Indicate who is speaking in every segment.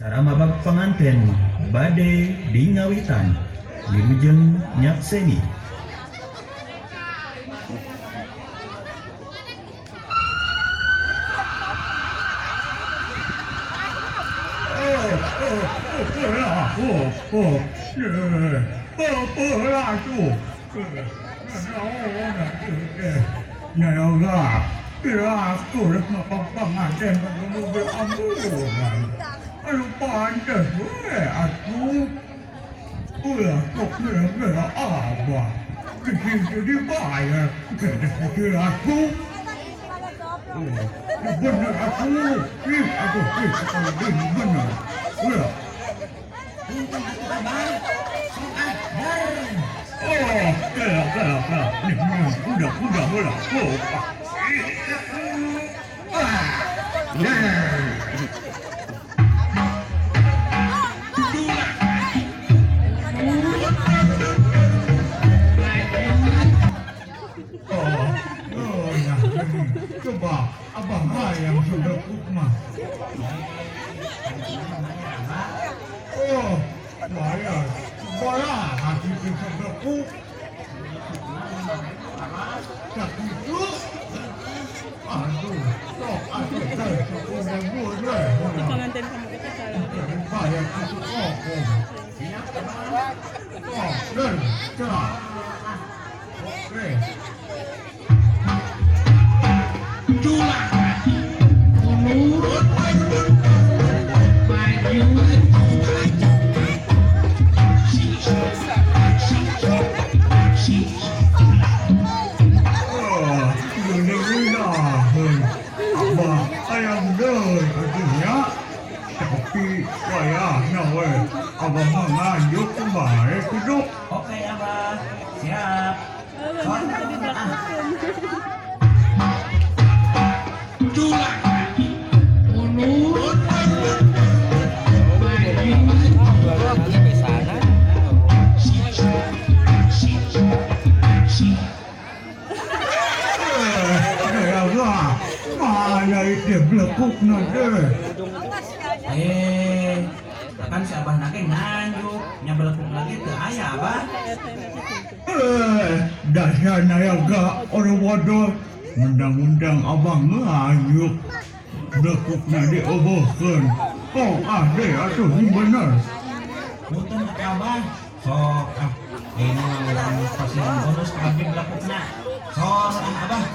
Speaker 1: Acara mabag panganten bade di ngawitan wilujeng nyakseni.
Speaker 2: Aduh pantes we atuh. Ulah sok geura abah. Di dibayar gede mobil aku. Bener atuh. Ih aduh ih ini bener. Ulah.
Speaker 3: Punten atuh abah. Sok ah dar.
Speaker 2: Oh, kela kela kela. Nih, udah udah udah. Oh. Ah. Coba abah hayang sudah mah. Oh, bayar. Bayar hati sebelahku. Tak itu. Aduh, sok atuh teh sepuluh ribu.
Speaker 4: Pengantin kamu itu kalau
Speaker 2: bayar itu kok. Oh, dan cerah. Oke. Abah mah nganjuk kemarin kudu.
Speaker 3: Oke abah, siap.
Speaker 2: Mana itu belekuk nanti?
Speaker 3: Kan si abah nage nganjuk, nya belekuk lagi teu aya abah.
Speaker 2: Dasar nayaga orang bodoh, undang-undang abah nganjuk, belekukna diobohkeun. Oh ah deh atuh bener.
Speaker 3: Punten atuh abah, sok ah ini urang pasihan bonus ka abdi belekukna. Sok ah abah.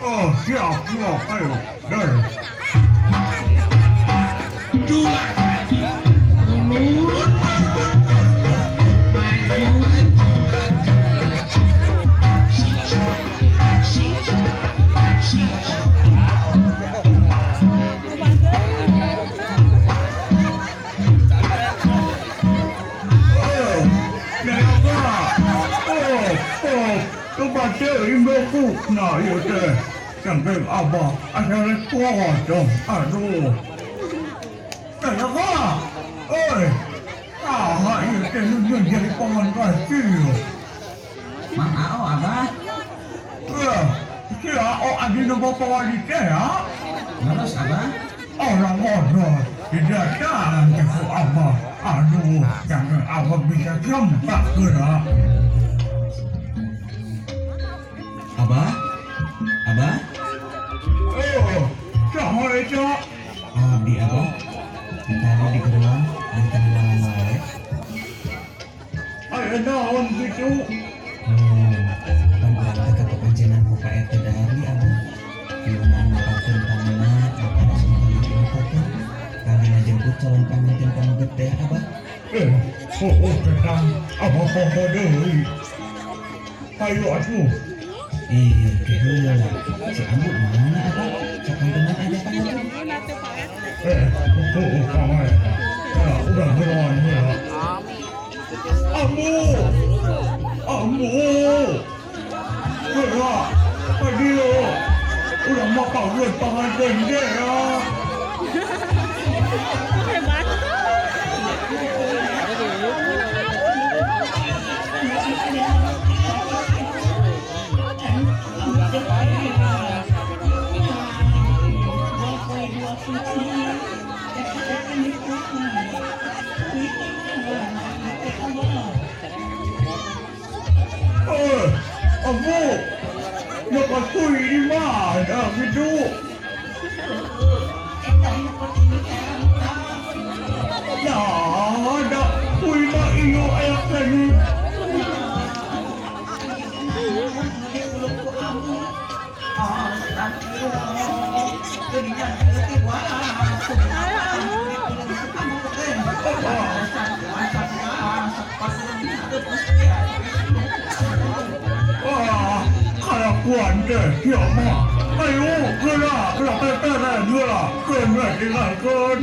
Speaker 2: Oh siap siap ayo dar. Nah, iya teh, sampai abah asal potong, aduh. Kenapa? Oi, ah, iya teh nunjuk jadi paman kasih.
Speaker 3: Mang Ao abah?
Speaker 2: Eh, si Ao adi nopo pawali teh ya?
Speaker 3: Terus abah?
Speaker 2: Orang bodoh, tidak datang ke abah. Aduh, jangan abah bisa jempak gerak.
Speaker 3: Abah? Abah?
Speaker 2: Oh, sama itu.
Speaker 3: Abdi abah, ditaruh di gerbang dan tenang wae.
Speaker 2: Ayo naon gitu.
Speaker 3: Kan urang teh kakepancenan ku Pak RT Darli abah. Ieu mapatkeun tanana bapak resmi teh. Kami ngajemput calon panganten pameget teh abah.
Speaker 2: Oh, tetang abah poho deui. Ayo atuh.
Speaker 3: Ih, keheula. Si Ambu mana abah? Sakantenan aja panganten.
Speaker 2: Oh, kamar. Udah buruan ya. Ambu, Ambu, gerak, adio, udah mau kawin pengantin deh ya.
Speaker 4: Hebat.
Speaker 2: gitu. Nah, ada kuy mah iyo aya tadi. Wah, kalakuan teh sia mah. Ayo, geura, geura pepere geura, keun we tinggalkeun.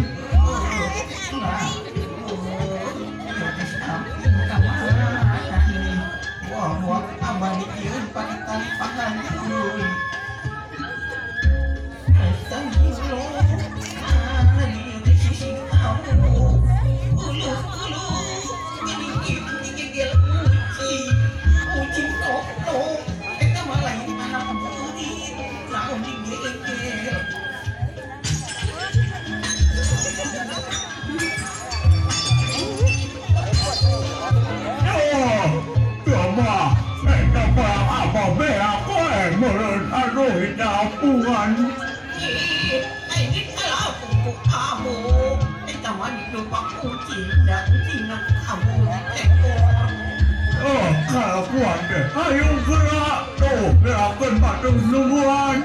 Speaker 2: Kalakuan teh, ayo gerak tuh, gerakan patung nungguan.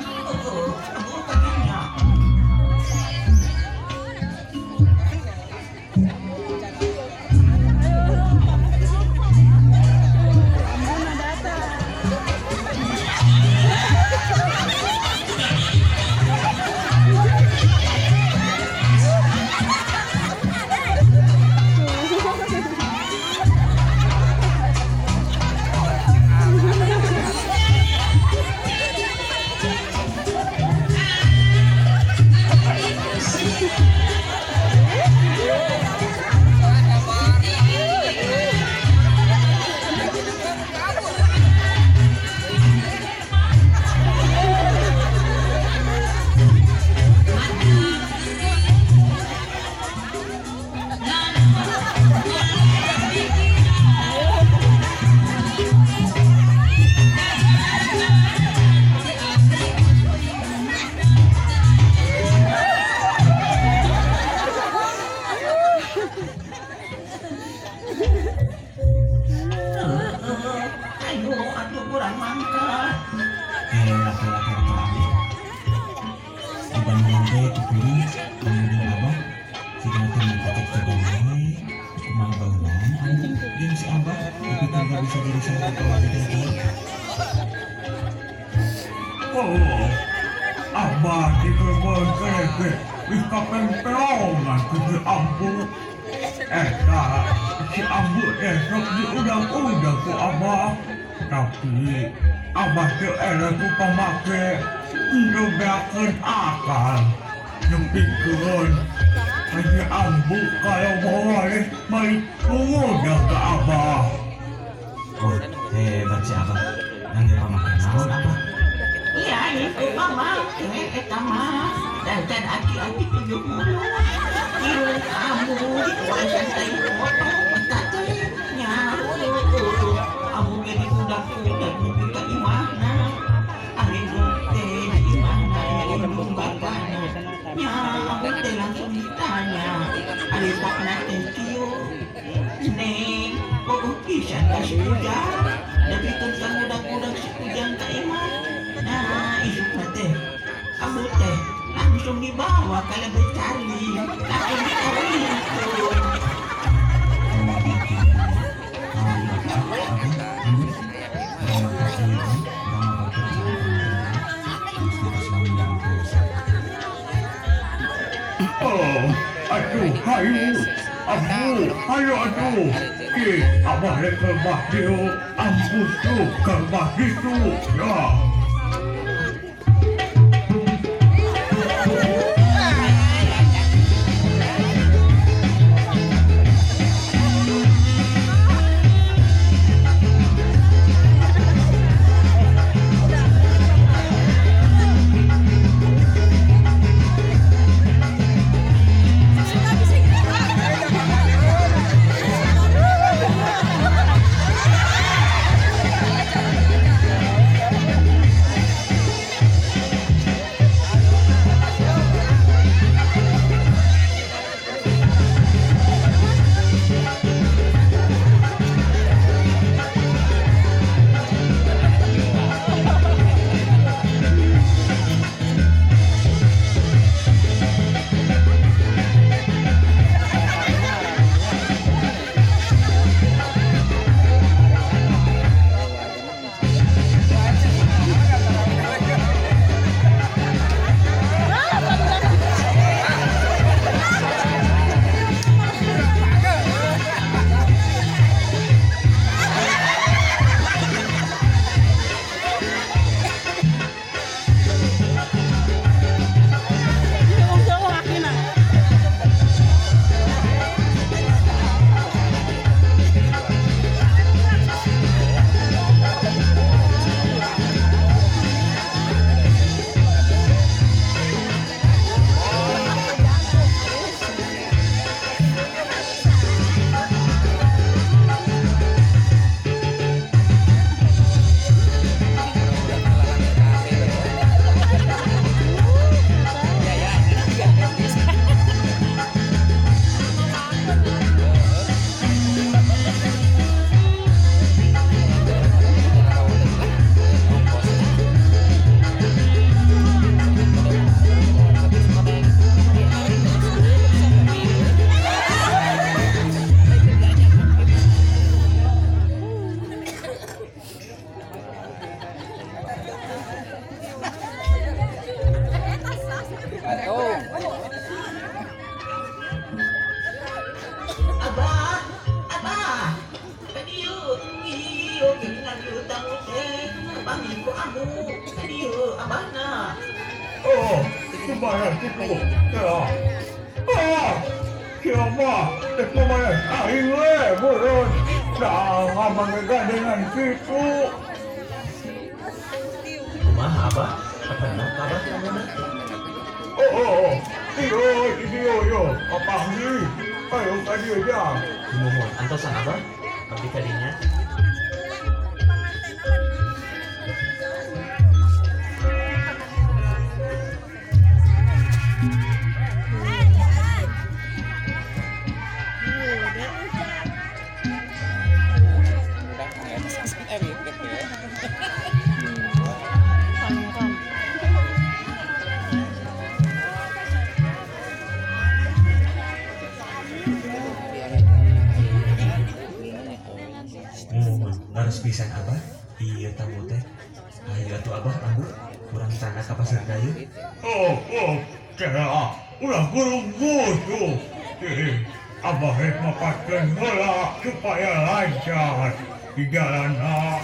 Speaker 2: Oh, Abah dikeun kereke wis kapempeongan ku si Ambu. Eta si Ambu teh sok diundang-undang ku Abah. Tapi Abah teu eleh ku pamake, teu beakeun akal. Nepikeun si Ambu kalau boleh balik ngundang ke Abah.
Speaker 3: Oh, hebat si Abah. Nangge pamake naon Abah?
Speaker 5: Iya, itu mama, eta mah, dan aki-aki tujuh mulut. Ieu kamu dikuasan tai foto, eta teh nya. Kamu ge diudak-udak nepi ka imahna. Ari teh di imahna aya indung bapana. Nya, kamu teh langsung ditanya. Ari pakna teh kieu. Neng, bogoh pisan ka si Ujang. Nepikeun ka ngudak-ngudak si Ujang ka imah. Nah, isukna teh, kamu teh langsung dibawa ke lebih Charlie, langsung dikawinkeun.
Speaker 2: Oh, aduh, hayu, ambu, hayu aduh. Ki, abah rek ke dieu, ambu tuh ke ditu. Nah.
Speaker 5: Ieu tamu teh kapanggih ku ambu ka dieu abahna.
Speaker 2: Oh, kumaha kitu? Ya. Ah, sia mah teh kumaha aing we meureun. Dah ngamangegandengan kitu.
Speaker 1: Kumaha abah? Kapendak abah tamuna?
Speaker 2: Oh, iyo, iyo, iyo, kapanggih. Ayo ka dieu jang.
Speaker 1: Nuhun, antosan abah. Abdi ka dinya.
Speaker 3: Muhun, leres pisan abah. Ieu tamu teh. Hayu atuh abah ambu urang tangga ka Pasir Dayeuh.
Speaker 2: Oh, oh, kira ulah buru-buru. Eh, abah rek mapatkeun heula supaya lancar di jalanna.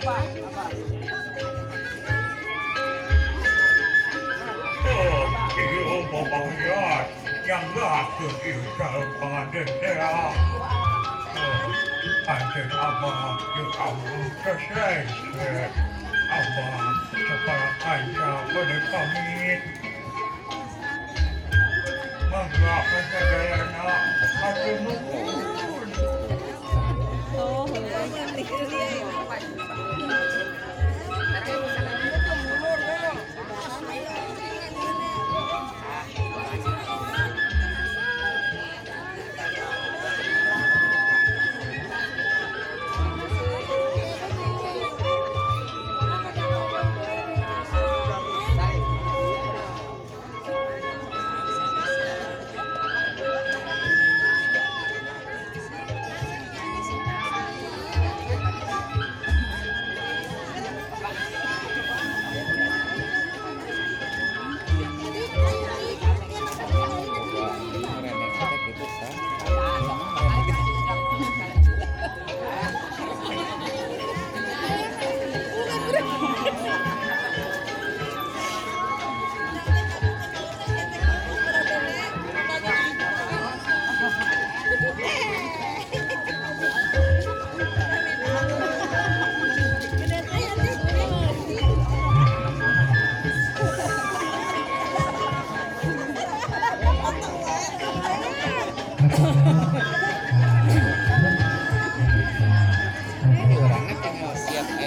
Speaker 2: Oh, ieu babagian nyanggakeun ieu calon panganten teh. Anjeun abah jeung ambu selesai. Abah sapara kanca bade pamit. Mangga kasadayana hatur nuhun.